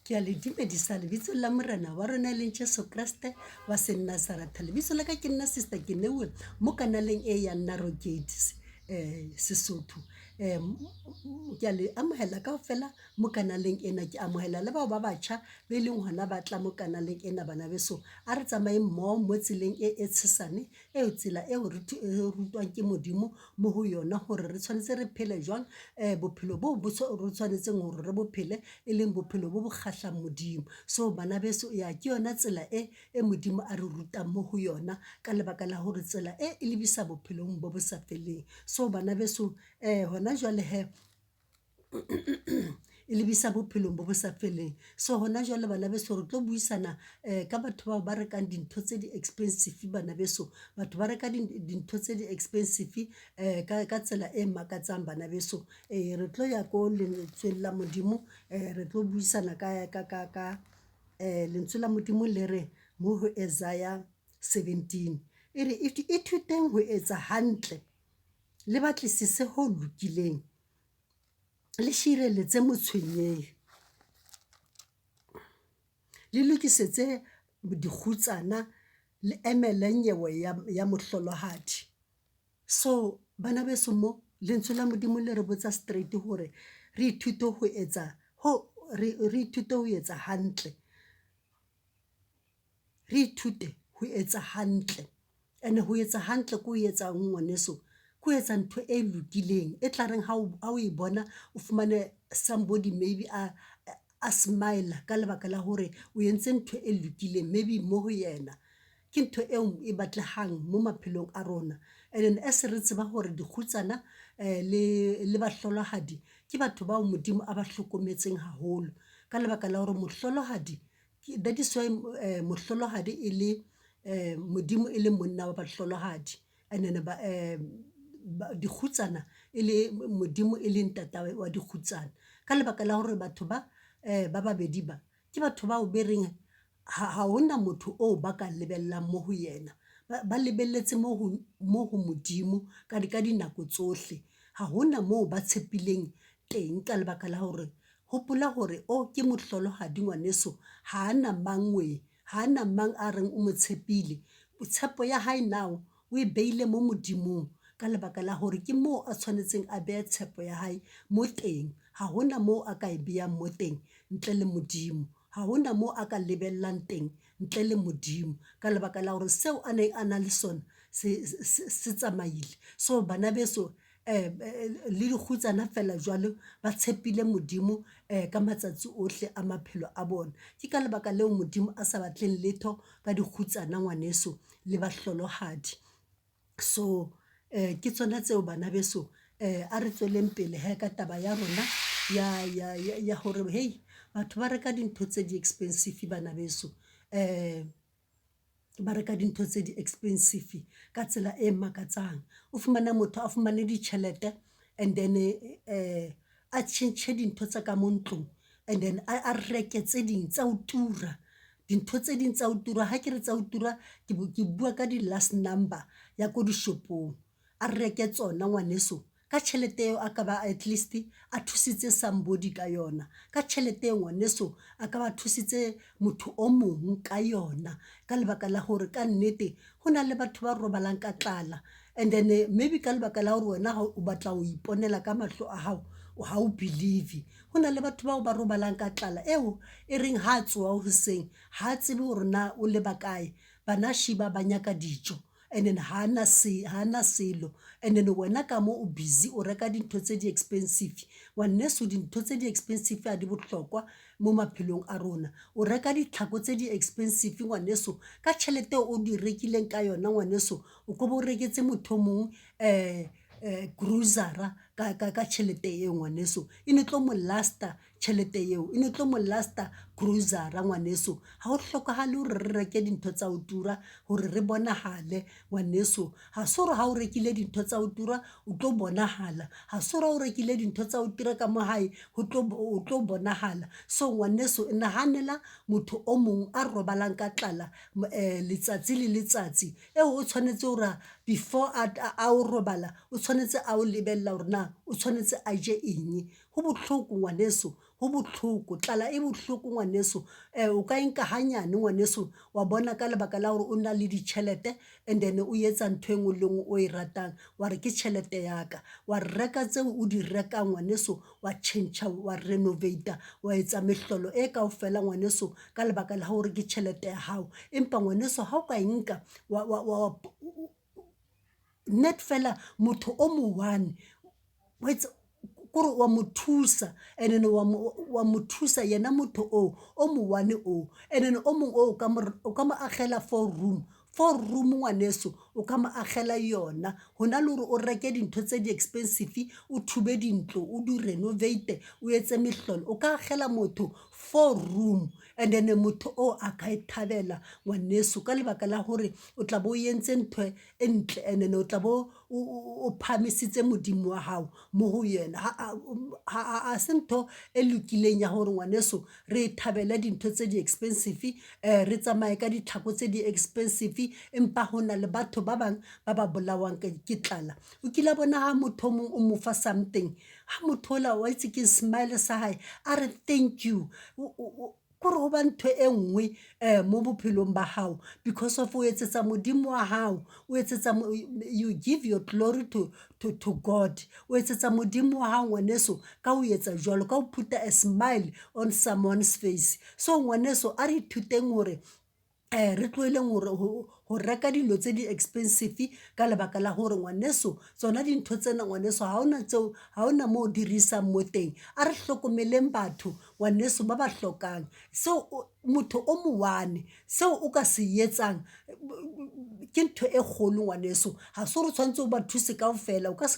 Ke a le dumedisa lebitsong la Morena wa rona e leng Jesu Kreste wa Senazaretha. Lebitso la ka ke nna Sister Kenewe mo kanaleng e ya Narrow Gate Sesotho. Ke a le amohela kaofela mo kanaleng ena. Ke amohela le bao ba batjha be leng hona ba tla mo kanaleng ena bana beso. A re tsamayeng mmoho mo tseleng e e tshesane eo tsela eo re rutwang ke Modimo mo ho yona hore re tshwanetse re phele jwang bophelo boo bo re tshwanetseng hore re bo phele, e leng bophelo bo bo kgahlang Modimo. So bana beso ya ke yona tsela e e Modimo a re rutang mo ho yona ka lebaka la hore tsela e e lebisa bophelong bo bo sa feleng. So bana beso hona jwale hee e lebisa bophelong bo bo sa feleng. So hona jwale bana beso re tlo buisana ka batho bao ba rekang dintho tse di-expensive bana beso. Batho ba reka dintho tse di-expensive ka tsela e makatsang bana beso. Re tlo ya ko lentsweng la Modimo, re tlo buisana ka lentswe la Modimo le re mo ho Isaiah 17 e re, Ithuteng ho etsa hantle, le batlisise ho lokileng, le shireletse motshwenyehi, le lokisetse dikgutsana, le emele nyewe ya mohlolohadi. So bana beso mo lentswe la Modimo le re botsa straight hore re ithute ho etsa ho re ithute ho etsa hantle. Re ithute ho etsa hantle. And ho etsa hantle ke ho etsang ngwaneso? Ke ho etsa ntho e lokileng e tla reng ha o e bona, o fumane somebody maybe a smile ka lebaka la hore o entse ntho e lokileng maybe mo ho yena. Ke ntho eo e batlehang mo maphelong a rona. And then as re tseba hore dikgutsana le bahlolohadi ke batho bao Modimo a ba hlokometseng haholo. Ka lebaka la hore mohlolohadi, that is why mohlolohadi e le Modimo e le monna wa bahlolohadi. And then dikgutsana e le Modimo e le ntata wa dikgutsana. Ka lebaka la hore batho ba ba babedi ba, ke batho bao be reng ha hona motho oo ba ka lebellang mo ho yena. Ba lebelletse mo ho Modimo ka dinako tsohle. Ha hona moo ba tshepileng teng ka lebaka la hore, hopola hore o ke mohlolohadi ngwaneso, ha ana mang wee, ha ana mang a reng o mo tshepile. Tshepo ya hae now o e beile mo Modimong ka lebaka la hore ke moo a tshwanetseng a behe tshepo ya hae mo teng. Ha hona moo a ka e beyang mo teng ntle le Modimo. Ha hona moo a ka lebellang teng ntle le Modimo. Ka lebaka la hore seo a neng a na le sona se tsamaile. So bana beso le dikgutsana feela jwalo ba tshepile Modimo ka matsatsi ohle a maphelo a bona. Ke ka lebaka leo Modimo a sa batleng letho ka dikgutsana ngwaneso le bahlolohadi. So ke tsona tseo bana beso. A re tsweleng pele hee ka taba ya rona ya hore hei batho ba reka dintho tse di-expensive bana beso. Ba reka dintho tse di-expensive ka tsela e makatsang. O fumana motho a fumane ditjhelete and then a tjhentjhe dintho tsa ka mo ntlong, and then a reke tse ding tsa ho tura. Dintho tse ding tsa ho tura, ha ke re tsa ho tura ke bua ka di-last number ya ko dishopong. A reke tsona ngwaneso ka tjhelete eo a ka ba at least a thusitse somebody ka yona. Ka tjhelete eo ngwaneso a ka ba thusitse motho o mong ka yona. Ka lebaka la hore kannete ho na le batho ba robalang ka tlala. And then maybe ka lebaka la hore wena ha o batla ho iponela ka mahlo a hao, ha o believe. Ho na le batho bao ba robalang ka tlala eo e reng ha tsoha hoseng, ha tsebe hore na o leba kae. Bana shiba ba nyaka dijo and then ha na ha na selo. And then wena ka mo o busy o reka dintho tse di-expensive. Ngwaneso dintho tse di-expensive ha di bohlokwa mo maphelong a rona. O reka ditlhako tse di-expensive ngwaneso ka tjhelete eo o di rekileng ka yona ngwaneso, o ko bo reketse motho o mong grocer-a ka tjhelete eo ngwaneso. E ne tlo mo last-a tjhelete eo, e ne tlo mo last-a grocer-a ngwaneso. Ha ho hlokahale hore re reke dintho tsa ho tura hore re bonahale ngwaneso. Ha se hore ha o rekile dintho tsa ho tura o tlo bonahala. Ha se hore ha o rekile dintho tsa ho tura ka mo hae ho tlo o tlo bonahala. So ngwaneso nahanela motho o mong a robalang ka tlala letsatsi le letsatsi. Eo o tshwanetse hore before a o robala, o tshwanetse a o lebella hore na o tshwanetse a je eng. Ho bohloko ngwaneso, ho bohloko. Tlala e bohloko ngwaneso. O ka e nka hanyane ngwaneso, wa bona ka lebaka la hore o na le ditjhelete and then o etsa ntho e nngwe le nngwe o e ratang, wa re ke tjhelete ya ka. Wa reka tseo o di rekang ngwaneso, wa tjhentjha, wa renovate-a, wa etsa mehlolo e kaofela ngwaneso ka lebaka la hore ke tjhelete ya hao. Empa ngwaneso ha o ka e nka wa net feela motho o mo one o etsa kore wa mo thusa and then wa mo thusa yena motho oo o mo one oo. And then o mong o ka mo akgela four room, four room ngwaneso o ka mo akgela yona. Hona le hore o reke dintho tse di-expensive, o thube dintlo, o di renovate, o etse mehlolo. O ka akgela motho four room and then motho oo a ka e thabela ngwaneso ka lebaka la hore o tla be o entse ntho e ntle and then o tla bo o phahamisitse Modimo wa hao mo ho yena. Ha se ntho e lokileng ya hore ngwaneso re thabele dintho tse di-expensive, re tsamaye ka ditlhako tse di-expensive, empa ho na le batho ba bang ba ba bolawang ke tlala. O kila bona ha motho o mong o mo fa something, ha motho ola wa itse ke smile sa hae, a re thank you. Kore ho ba ntho e nngwe mo bophelong ba hao because of o etsetsa Modimo wa hao, o etsetsa, you give your glory to God. O etsetsa Modimo wa hao ngwaneso ka ho etsa jwalo, ka ho put a smile on someone's face. So ngwaneso a re ithuteng hore re tlohelleng hore ho reka dilo tse di-expensive ka lebaka la hore ngwaneso tsona dintho tsena ngwaneso ha hona tseo, ha hona moo di re isang mo teng. A re hlokomeleng batho ngwaneso ba ba hlokang. Seo motho o mo one seo o ka se etsang ke ntho e kgolo ngwaneso. Ha se hore o tshwanetse o ba thuse kaofela, o ka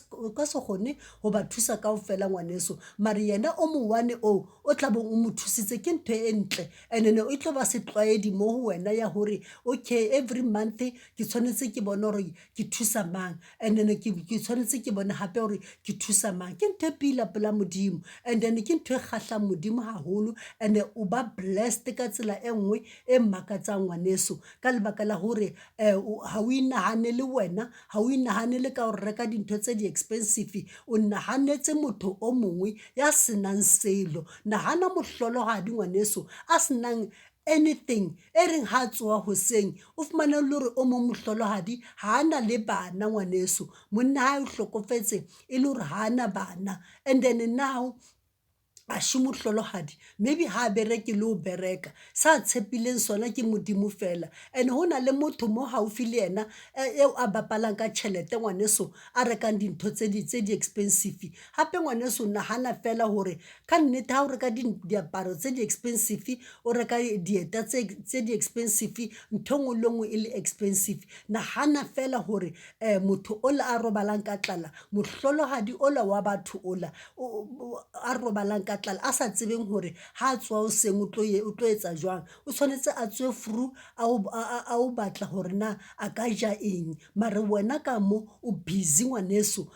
se kgone ho ba thusa kaofela ngwaneso. Mare yena o mo one oo o tla beng o mo thusitse ke ntho e ntle. And then e tlo ba setlwaedi mo ho wena ya hore okay, every month ke tshwanetse ke bone hore ke thusa mang, and then ke tshwanetse ke bone hape hore ke thusa mang. Ke ntho e pila pela Modimo, and then ke ntho e kgahlang Modimo haholo, and o ba blessed ka tsela e nngwe e makatsang ngwaneso. Ka lebaka la hore ha o inahanele wena, ha o inahanele ka ho reka dintho tse di-expensive, o nahanetse motho o mongwe ya senang selo. Nahana mohlolohadi ngwaneso a senang anything, e reng ha tsoha hoseng o fumane le hore o mong mohlolohadi ha ana le bana ngwaneso. Monna hae o hlokofetse e le hore ha ana bana, and then now a she mohlolohadi, maybe ha bereke le ho bereka, sa tshepileng sona ke Modimo fela. And ho na le motho mo haufi le yena eo a bapalang ka tjhelete ngwaneso, a rekang dintho tse di-expensive. Hape ngwaneso nahana fela hore ka nnete ha o reka diaparo tse di-expensive, o reka dieta tse di-expensive, ntho e nngwe le nngwe e le expensive. Nahana fela hore motho ola a robalang ka tlala, mohlolohadi ola wa batho ola a robalang ka tlala, a sa tsebeng hore ha tsoha hoseng o tlo etsa jwang. O tshwanetse a tswe fru a o batla hore na a ka ja eng. Mare wena ka mo o busy ngwaneso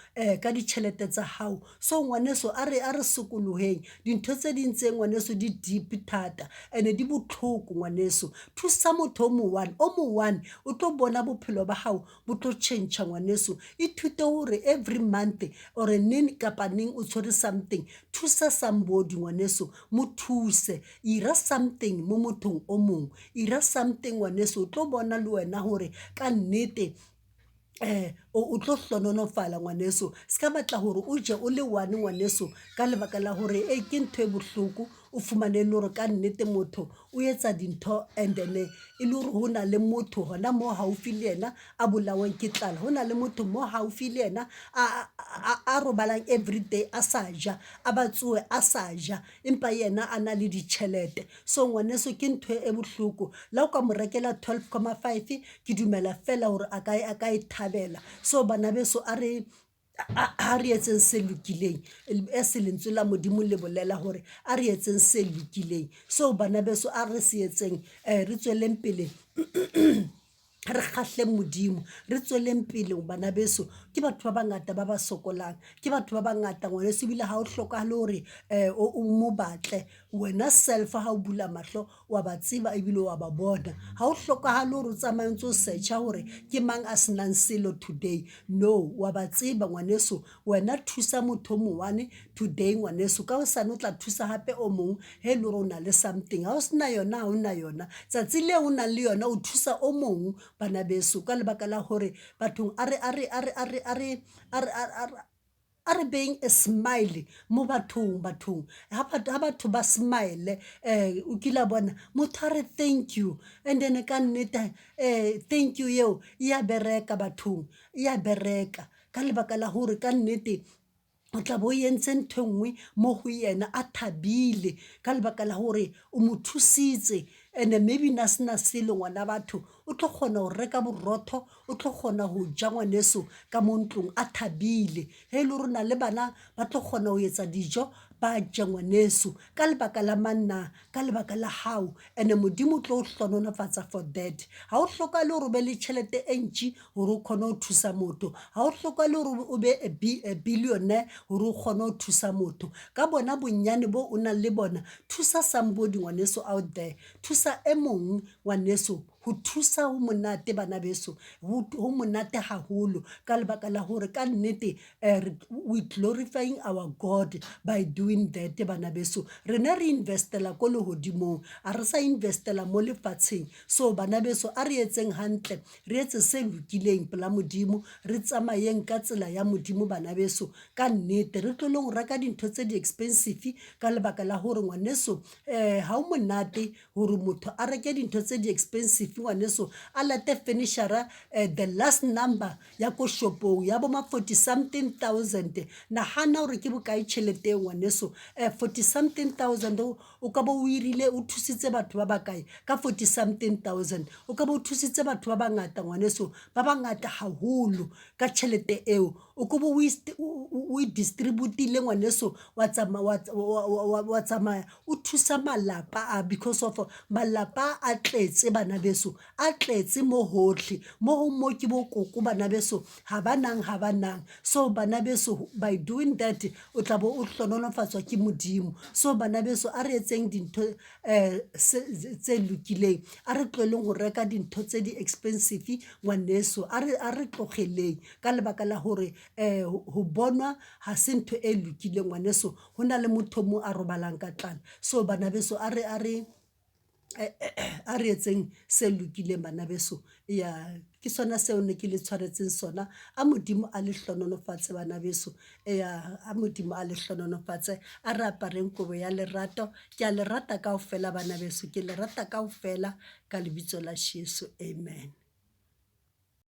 ka ditjhelete tsa hao. So ngwaneso a re sokoloheng. Dintho tse ding tse ngwaneso di deep thata and di botlhoko ngwaneso. Thusa motho o mo one, o mo one o tlo bona bophelo ba hao bo tlo tjhentjha ngwaneso. Ithute hore every month or neng kapa neng o tshwere something, thusa somebody ngwaneso, mo thuse. Ira something mo mothong o mong, ira something ngwaneso, o tlo bona le wena hore ka nnete o tlo hlohonolofala ngwaneso. Se ka batla hore o je o le one ngwaneso ka lebaka la hore e ke ntho e bohloko. O fumane le hore ka nnete motho o etsa dintho and then e le hore ho na le motho hona mo haufi le yena a bolawang ke tlala. Ho na le motho mo haufi le yena a robalang everyday a sa ja, a ba tsohe a sa ja, empa yena a na le ditjhelete. So ngwaneso ke ntho e bohloko. Le ha o ka mo rekela 12.5, ke dumela fela hore a ka e thabela. So bana beso, a re ha re etseng se lokileng, e se lentswe la Modimo le bolela hore a re etseng se lokileng. So bana beso, a re se etseng, re tsweleng pele. Re kgahleng Modimo, re tsweleng pele bana beso. Ke batho ba bangata ba ba sokolang, ke batho ba bangata ngwaneso ebile ha o hlokahale hore o mo batle. Wena self ha o bula mahlo, wa ba tseba ebile wa ba bona. Ha o hlokahale hore o tsamaye o ntso search-a hore ke mang a se nang selo today. No, wa ba tseba ngwaneso. Wena thusa motho o mo one today ngwaneso, ka hosane o tla thusa hape o mong he le hore o na le something. Ha o se na yona, ha o na yona. Tsatsi leo o nang le yona o thusa o mong bana beso, ka lebaka la hore bathong a re a re a re a re a re a re a re beng a smile mo bathong bathong. Ha batho ba smile o kila bona motho a re thank you, and then ka nnete thank you eo e ya bereka bathong, e ya bereka ka lebaka la hore ka nnete o tla bo o entse ntho e nngwe mo ho yena a thabile ka lebaka la hore o mo thusitse. And-e maybe na se na selo ngwana batho, o tlo kgona ho reka borotho, o tlo kgona ho ja ngwaneso ka mo ntlong a thabile. He le hore o na le bana ba tlo kgona ho etsa dijo ba je ngwaneso ka lebaka la mang na? Ka lebaka la hao. And-e Modimo o tlo o hlohonolofatsa for that. Ha o hlokahale hore o be le tjhelete e ntši hore o kgone ho thusa motho. Ha o hlokahale hore o be a billionaire hore o kgone ho thusa motho. Ka bona bonyane bo o nang le bona, thusa somebody ngwaneso out there. Thusa e mong ngwaneso. Ho thusa ho monate bana beso, ho monate haholo ka lebaka la hore ka nnete we glorifying our God by doing that bana beso. Rena re invest-ela ko lehodimong, ha re sa invest-ela mo lefatsheng. So bana beso a re etseng hantle, re etse se lokileng pela Modimo, re tsamayeng ka tsela ya Modimo bana beso. Ka nnete re tlohelleng ho reka dintho tse di-expensive ka lebaka la hore ngwaneso ha o monate hore motho a reke dintho tse di-expensive ngwaneso, a late furniture-ra the last number ya ko shopong ya bo ma forty something thousand. Nahana hore ke bokae tjhelete eo ngwaneso, forty something thousand o ka bo o hirile, o thusitse batho ba bakae ka forty something thousand? O ka bo o thusitse batho ba bangata ngwaneso, ba bangata haholo ka tjhelete eo. O ko bo o e distribute-ile ngwaneso, wa tsamaya wa tsamaya o thusa malapa a, because of malapa a tletse bana beso, a tletse mo hohle. Mo hong mo ke bo koko bana beso, ha ba nang ha ba nang. So bana beso by doing that o tla bo o hlohonolofatswa ke Modimo. So bana beso a re etseng dintho tse lokileng, a re tlohelleng ho reka dintho tse di-expensive ngwaneso, a re a re tlogeleng ka lebaka la hore ho bonwa ha se ntho e lokileng ngwaneso. Ho na le motho o mong a robalang ka tlala. So bana beso a re a re a re etseng se lokileng bana beso. Ya ke sona seo ne ke le tshwaretseng sona. A Modimo a le hlohonolofatse bana beso. Eya a Modimo a le hlohonolofatse. A re apareng kobo ya lerato. Ke a le rata kaofela bana beso, ke le rata kaofela ka lebitso la Jesu. Amen.